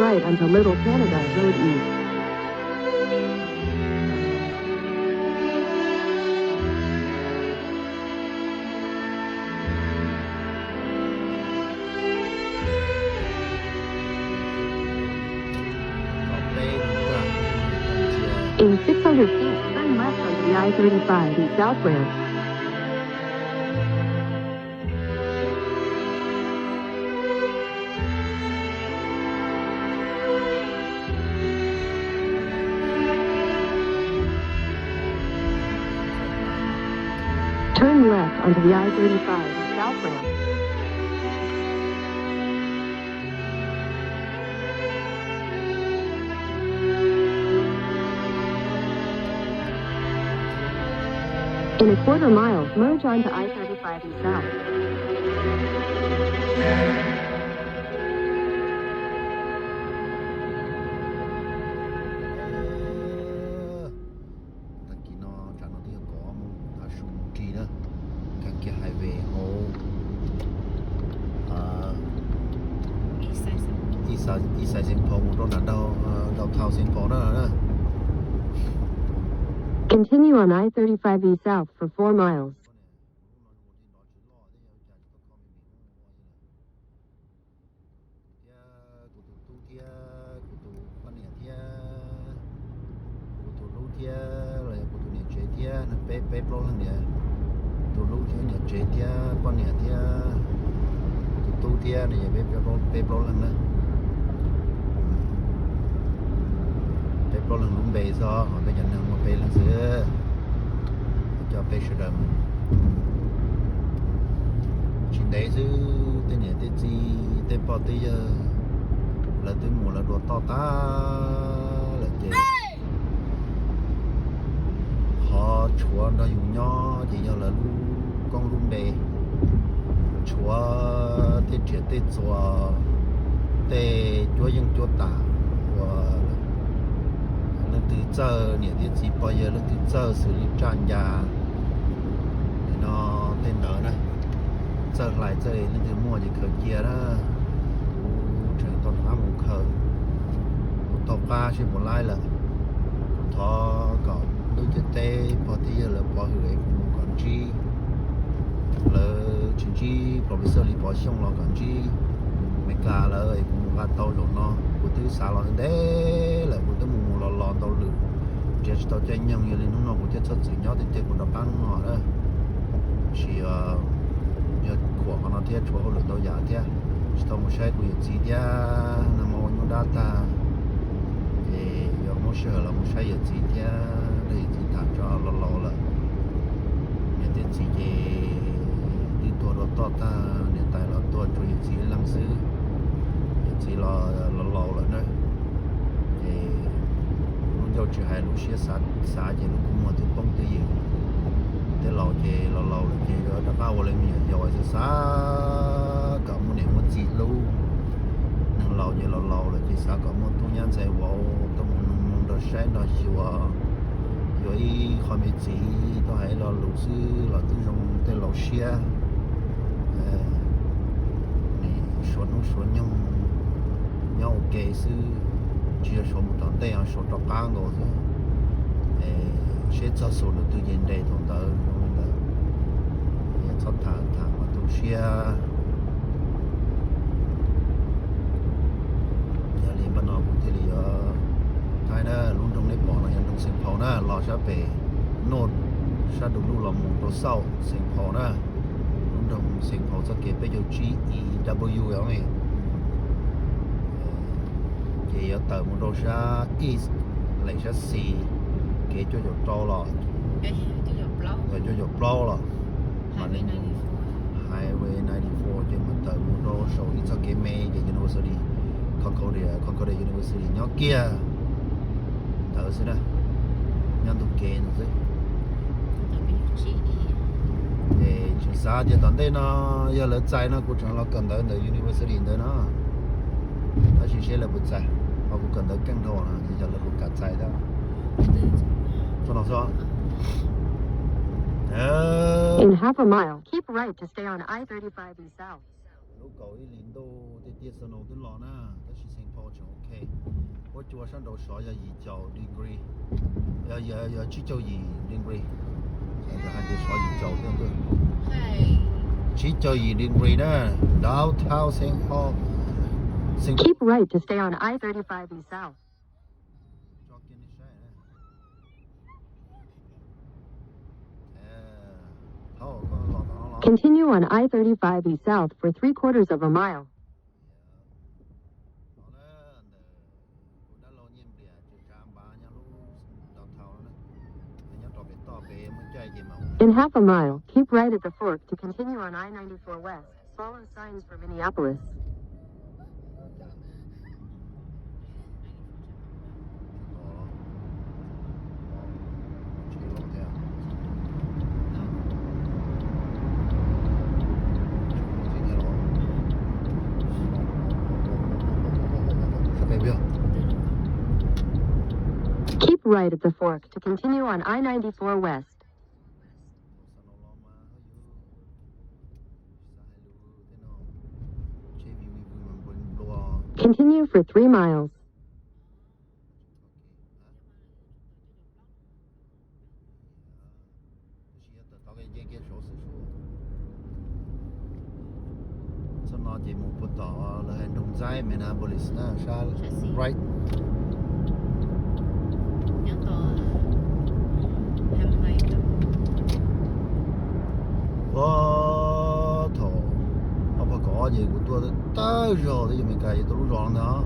right onto Little Canada Road East. In six hundred feet, turn left onto the I thirty-five East southbound. Turn left onto the I thirty-five southbound. In a quarter mile, merge onto I thirty-five East south. Tag kis no tsam no twb yog kom mus tav su mus rig na, nkag kiag highway hauv East Side Saint Paul mus rau nram downtown Saint Paul na. Continue on I thirty-five East south for four miles. Thiab kuv tus tub thiab kuv tus poj niam thiab kuv tus hlub thiab los yog kuv tus niam tsev thiab no peb peb plaub leeg niam, tus hlub thiab niam tsev thiab poj niam thiab kuv tus tub thiab no yog peb plaub leeg na. Peb plaub leeg lub npe xwb, ho peb cov neeg muaj peb leeg xwb, coj peb sawv daws mus. Tsis ntev xwb tej niam tej txiv tej pog tej yawg lawv twb mus lawv dua toj tag lawm ces qhov tshuav nrog yus nyob ces yog lawv lub koob lub npe, tshuav tej riam tej txuas, tej cuab yeej cuab tam uas leej twg txawj niam thiab txiv pog yawg leej twg txawj xws li raj ncas no tej ntawd na, txawj hlais txawj leej twg muaj ces khaws cia na. Kuv tseem tau rov qab mus khaws, kuv tau qab seb puas laib lawm. Kuv thov kom ntuj thiab teb pog thiab yawg lawv pov hwm es kuv mus kom ntsib, lawv tsis ntsib professor Lis Pov Xyooj los kom ntsib Amelikas lawm es kuv mus nqa tau zaum no. Kuv twb xav los ntev lawm, kuv twb mus mus los los ntau lwm, nrhiav tsis tau caij nyoog, yog li hnub no kuv thiaj txhob txwm nyob tiag tiag kuv rov qab hnub no na. Tab sis yog khuam qhov no thiab tshuav hauj lwm ntau yam thiab, tsis tau mus saib kuv yawm txiv thiab, nag hmo ua nyuaj dab tag, ces yuav muab sij hawm los mus saib yawm txiv thiab, nrog yawm txiv tham tso, laus laus lawm. Niam thiab txiv ces twb tuag dua toj tag, niam tais los tuag tshuav yawm txiv ib leeg xwb. Yawm txiv los laus laus lawm na, ces lub ncauj tsis hais lus siab, xav ces lub kua muag twb poob twb ywm. Tej laus ces laus laus lawm ces yuav rov qab ua li me nyuam yaus xwb, xav kom muaj niam muaj txiv hlub. Neeg laus ces laus laus lawm ces xav kom muaj tub nyab ntxhais vauv tuaj mus noog nrog saib nrog xyuas, yuav ib qho me txiv tuaj hais ib lo lus xwb los twb zoo tej laus siab. Suav hnub suav nyoog nyob ua ke xwb, tsis yog suav mus tom ntej, suav rov qab nkaus xwb. Seb txog xus nrog twg ces nres thaum ntawd, zoo li ntawd. Txhob tham tham mas tu siab. Yog li npaj no kuv thiaj li yuav thaij na, lub nroog nej pom no yog nroog Xeem Phaus na, los sab pem North, sab du lug los mus rau South Xeem Phaus na. Lub nroog Xeem Phaus txoj kev peb caug tsib E W ne. Ces yuav tawm mus rau sab East, leem sab xis, kev cuaj caum rau los, cuaj caum plaub los, Highway ninety four ces mus tawm mus rau saum ib txoj kev me ces University, Concordia, Concordia University nyob kiag ntawd xwb na, nyob ntug kev ntawd xwb. Ces tseem xav tias tom ntej no yog lawv txais no kuv tseem los kawm ntawv ntawm University ntawd no, tab sis seb lawv puas txais, ho kuv kawm ntawv keej dhau no ces yog lawv kuv kam txais thiab. Txog no xwb. In half a mile, keep right to stay on I thirty-five East South. Lub kaum ib hlis ntuj tiag tiag, snow twb los na, tab sis Saint Paul tseem ok. Huab cua sab nraud sov yog yim caum degree, yog, yog, yog tsib caug yim degree. Yog hais tias sov yim caum thiab ntuj. Tsib caug yim degree na, downtown Saint Paul. Keep right to stay on I thirty-five E South. Continue on I thirty-five E South for three quarters of a mile. In half a mile, keep right at the fork to continue on I ninety-four West. Follow signs for Minneapolis. Keep right at the fork to continue on I ninety-four West. Continue for three miles. Txoj no ces mus puag tom lawv hais nroog Ntxaib Minneapolis na, sab right. Ua thaum ob phav kaum ob ces kuv tuaj tawg zog twb yog Meskas ces tuaj lub zos no ntag.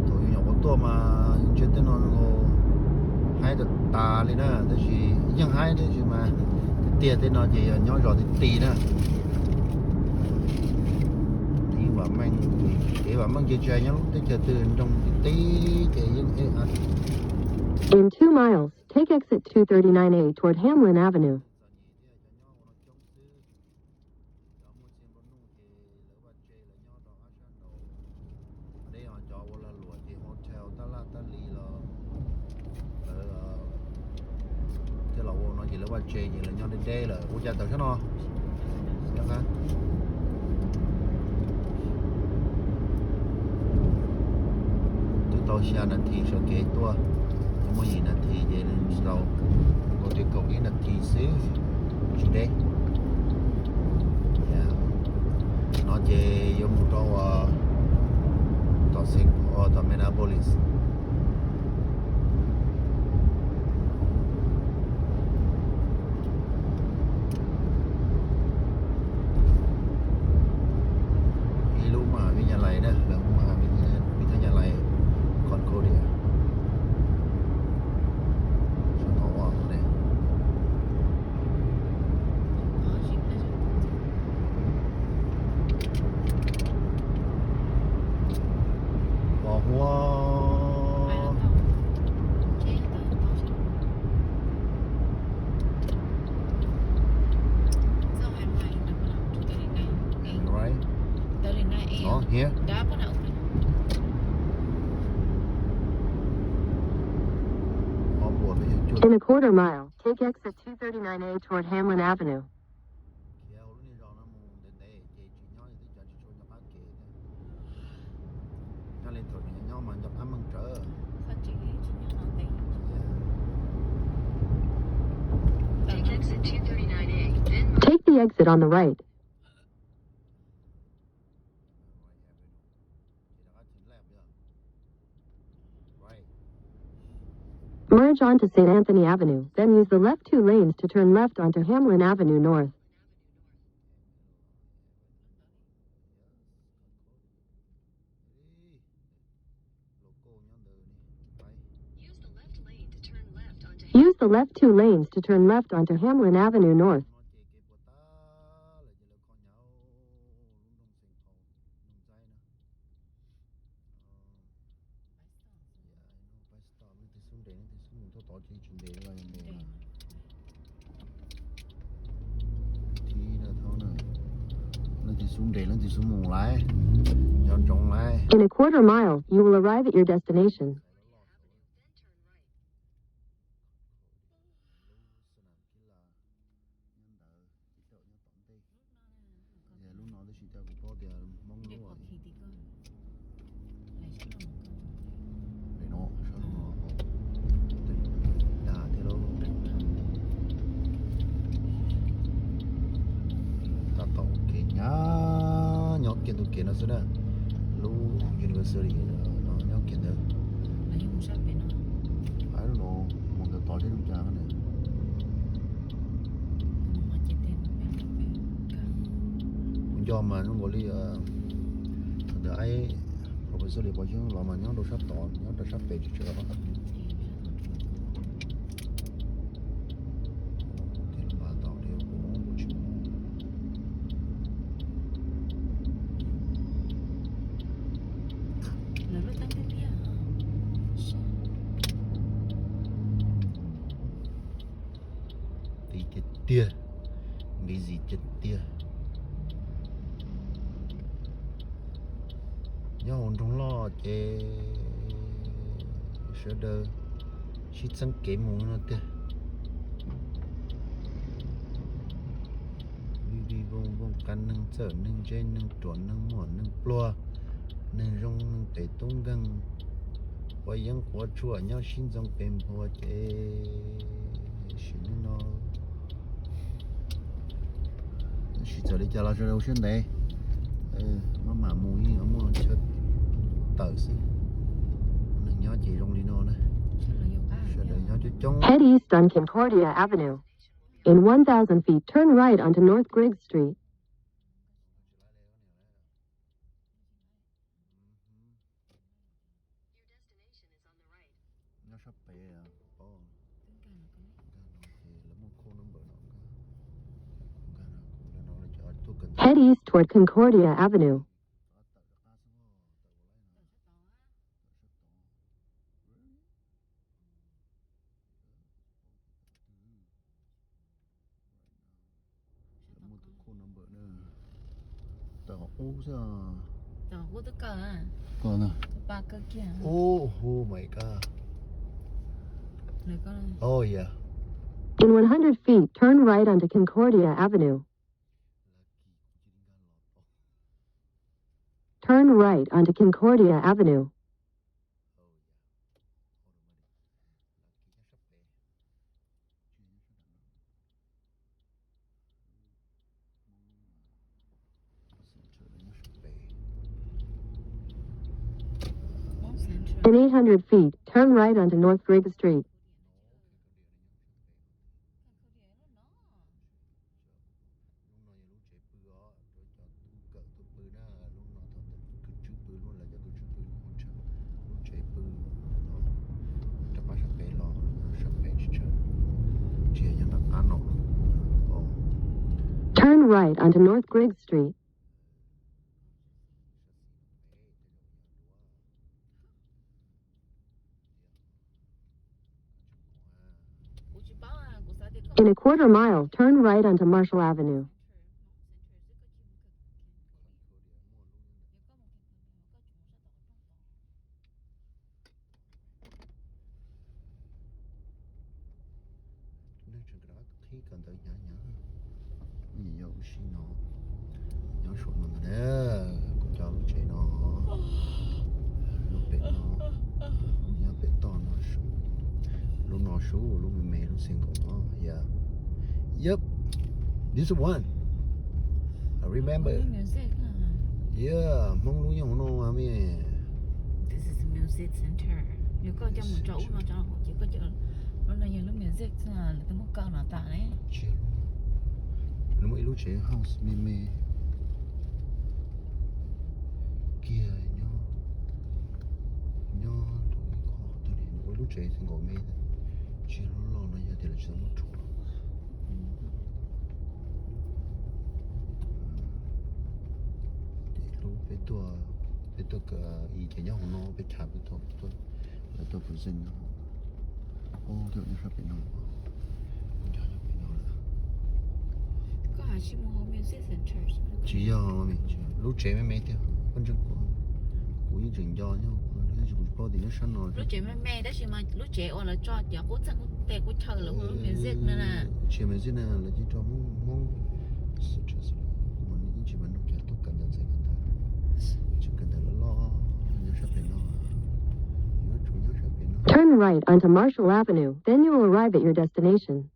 Thaum yus nyuam qhuav tuaj mas yus ntsia tej no haib tas tas li na, tab sis yeej haib tab sis mas tiag tej no ces yog nyob zos ti ti na. Yeej vam meej, kev vam meej ces tsis hais nyob lub teb chaws twg nroog ti ti ces yeej ib yam. In two miles, take exit two thirty-nine A toward Hamlin Avenue. Cov muaj txiag nplua nuj ces lawv vaj tse lawv nyob rau qab sab nraud. Deb ho cov ua lag luam ces hotel tab laj tab li los lawv thiaj los ua no ces lawv vaj tse ces lawv nyob deb deb lawm. Ua cas tawm sab no? Twb tau xya nas this sawv kev tuaj, muaj yim nas this ces tau, ua tias kaum ib nas this xwb, tsis deb. No ces yuav mus rau tom Saint Paul, tom Minneapolis. Ib lub mas vib Nyab Laj na, lawv mas vib Nyab Laj, Concordia. Pos huab. Right. Oh, here. Ob puas peb caug cuaj. In a quarter mile, take exit two thirty-nine A toward Hamlin Avenue. Khiav hauv lub niag zos no mus ntev ntev ces tsis nyob, yog twb cov tsis tshua nyob qab kev thiab. Nyob li thaum nws nyob mas nco qab meej tsawv. Take the exit on the right. Merge onto Saint Anthony Avenue, then use the left two lanes to turn left onto Hamlin Avenue North. Use the left two lanes to turn left onto Hamlin Avenue North. Leej twg xub nres leej twg xub mus lawm. Nco ntsoov lawm. In a quarter mile, you will arrive at your destination. Li no, sab no, dag thiab lauj. Tab tom ua ke nyab nyob kiag ntug kev no xwb na. Lub university no nyob kiag ntawd. Mus ntawd tod thiab zoo cas na. Kuv nco mas zoo nkaus li thaum ntawd Professor Lis Pov Xyooj los mas nyob rau sab tod, nyob rau sab pem tsis tshua. Ti tiag tiag, busy tiag tiag. Nyob hauv nroog loj ces sawv daws sib txeeb kev mus no tiag. Vij vij vooj vooj, qab neeg txawj neeg ntse, neeg ruam neeg muaj neeg pluag, neeg zoo neeg pem tub nkeeg, quav yeeb quav tshuaj nyob sib ntxoov pem npua ces sim neej no. Tab sis txawm li cas los sawv daws ua siab ntev, maj mam mus yeej muaj chaw tawm xwb. Neeg nyob ces zoo li no na, sawv daws nyob coob coob. Head east on Concordia Avenue. In one thousand feet, turn right onto North Griggs Street. Nyob sab pem, nkag no ces lawv muaj call number no, nkag no, nkag no, kuv no no lawv cov tuaj kawm ntawv. Head east toward Concordia Avenue. Tawm rov qab xwb, tawm ua laib no, tawm sab tod. Lawv muaj tus call number na. Tawm qub xwb. Tawm qub twb kawg. Kawg na. Oh, oh my God. Oh yeah. In one hundred feet, turn right onto Concordia Avenue. Turn right onto Concordia Avenue. In eight hundred feet, turn right onto North Griggs Street. Lub no yog lub tsev pw os, rau cov tuaj kawm tuaj pw na. Lub no thov kwv tij pw, lub lawv cov kwv tij pw lub hauv tsev, lub tsev pw no, rov qab sab pem los, sab pem tsis tshua, tsis yog nyob nram qab no. Turn right onto North Griggs Street. In a quarter mile, turn right onto Marshall Avenue. Neeg tseem rov qab qhib kawm ntawv hnyav hnyav. Yog ua si no, nyob saum no ntag na, kuv cov lub tsev no, lub pem no, nyob pem toj no, lub no sub, lub me me lub single no, yeah. Yep, this one. I remember. Yeah, Hmoob lub nyob hauv no mas me. This is music center. Yog koj coj mus tso ub no tso hauv ces koj coj, lub no yog lub music xwb, lawv twb muab kaw no tas ne. Nws muaj ib lub tsev house me me kiag nyob, nyob rau ib qho twg li, ua ib lub tsev single me, tsis yog loj loj no yog tias lawv tsis tau muab rhuav. Ces hlub peb tuaj, peb tuaj kawm i ces nyob hauv no peb chav peb tuaj, lawv tuaj present no. Ub, nyob sab pem no, nyob pem no lawm. Tsis yog, lub tsev me me tiag, kuv yeej tseem nco nyob, kuv tsis paub tias nyob sab no. Lub tsev me me tab sis mas lub tsev uas lawv tso cov qub txeeg qub tes qub chaw lawv hu lub music no na. Tsev music na, lawv yeej tso Hmoob, Hmoob, kuv mas yeej tsis mam nug cov tuaj kawm ntawv ntxhais ko taw. right onto Marshall Avenue, then you will arrive at your destination.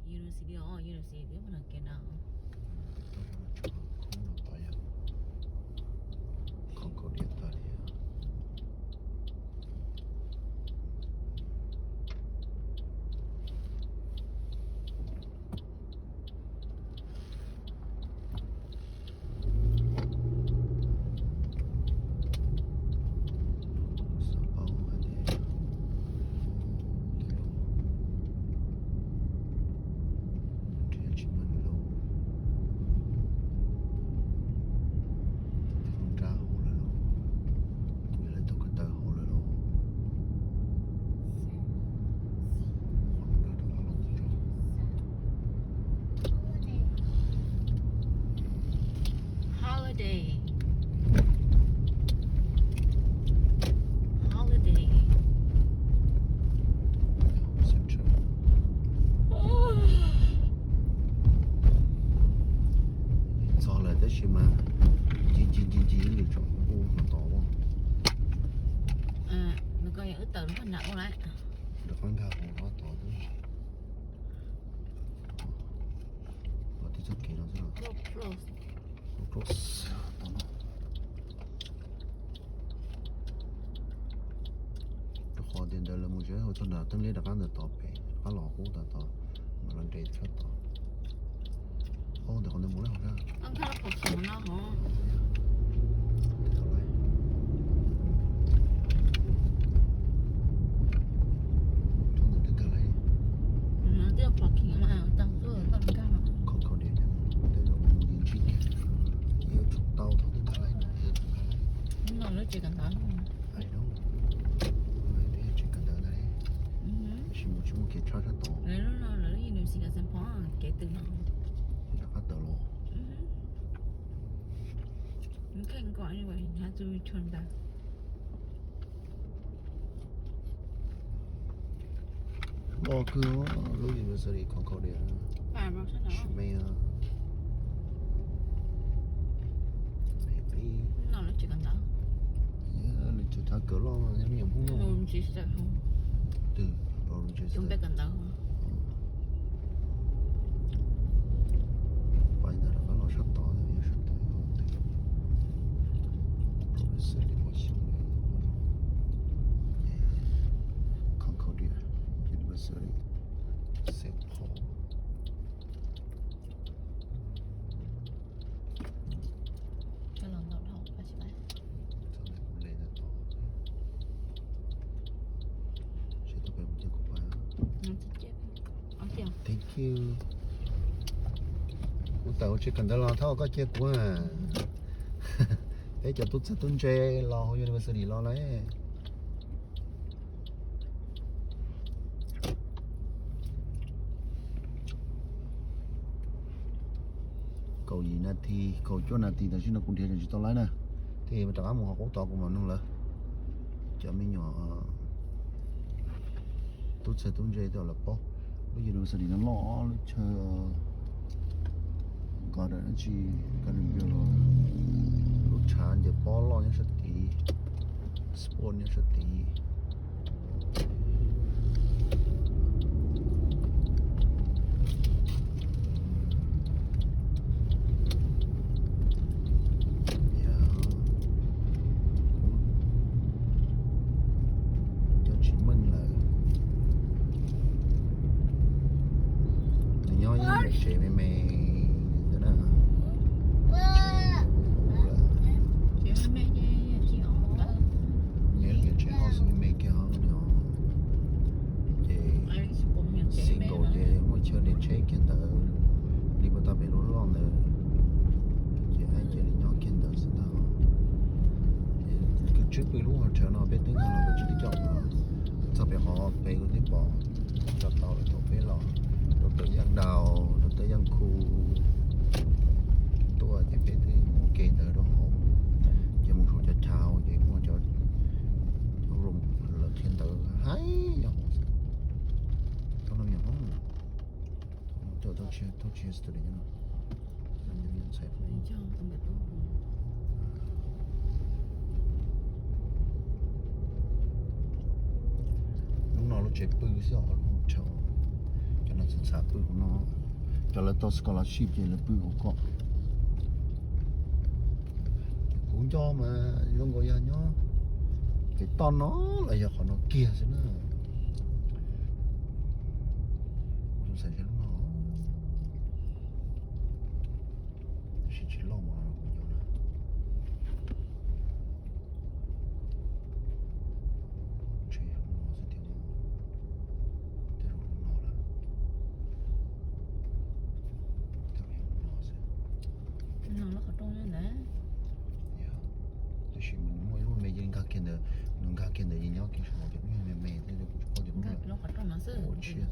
University, university, university, university. Holiday. Holiday. Txog lawm tab sis mas ncig ncig ncig ncig lwm tsoom ub no tod. Nws ko wb tawm rau qab nram ub lawm. Rau qab nkag hauv no tod. Los tib txoj kev no xwb los. Close, close. Rau qhov tias ntawd lawv mus tsev hauv txog nram teeb liab rov qab ntawm tod pem, rov qab los qub tom tod, mas los nres tshaj tod. Ntawm qhov ntawd mus lawm hauv na. Tau thaum twg tag laij. No lawv tsev kawm ntawv. Ai no, tsev kawm ntawv ntag. Tab sis mus tsis muaj kev tshaj sab tod. Lawv lub no lawv lub university Saint Paul kev twg no. Rov qab tawm los. You can go anywhere, you have to return back. Loj kawg lub university Concordia. Tsis me. No lawv tsev kawm ntawv. Lawv tsev kawm loj, me nyuam Hmoob no. Twg? Cov npe kawm ntawv. Pais ntawd rov qab los sab tod, sab tod. Concordia University, Saint Paul. Thank you. Kuv tawm hauv tsev kawm ntawv los thov koj cia kuv. Peb cov tub txawg tub ntse los hauv university los lawm. Kaum yim nas this, kaum cuaj nas this tam sim no kuv nrhiav tseem tsis tau lawm na. Thiaj rov qab mus hauv qub tod kuv mam nug lawv. Cov me nyuam tub txawg tub ntse twb lawv paub. Lub university no loj, lub chaw garden dab tsi, garden view los, lub tshav ncaws pob loj nyob sab tid, sport nyob sab tid. Cov tsis meej lawm. Nws nyob ib lub tsev me me ntawd na. Nyob ib lub tsev house me me kiag os. Ces single ces muaj chaw de tsheb kiag ntawd li puag ta pem lub loj ntawd. Ces cia li nyob kiag ntawd xwb ntag. Kwv tswb pw lub hotel no peb twb nyob los kwv tswb twb coj mus. Txog pem qhov pem kuv twb pom tso tau lawm thaum peb los, rau tom Yaj Dau, rau tom Yaj Khu tuaj ces peb twb mus ua ke ntawd rau hauv. Ces mus saum cov chaw ces muaj cov, cov room lawv qhia ntawv haib yog. Yesterday no. Hnub no lub tsev pw xwb os, lub hotel. Cov no txhav txhav pw hauv no. Cov lawv tau scholarship ces lawv pw hauv ko. Kuv nco mas zoo nkaus yog nyob pem toj no los yog qhov no kiag xwb na. Kuv xav tias lub no, tab sis tsis loj mas kuv nco na. Ntshe yog lub no xwb thiab, tej zaum lub no lawm. Tej zaum yog lub no xwb. Tab sis mas nws muaj ib lub me, nkag kiag ntawd, nws nkag kiag ntawd ces nyob kiag saum no ces lub me me thiab, kuv tsis paub tias lub no. Ua tsiaj.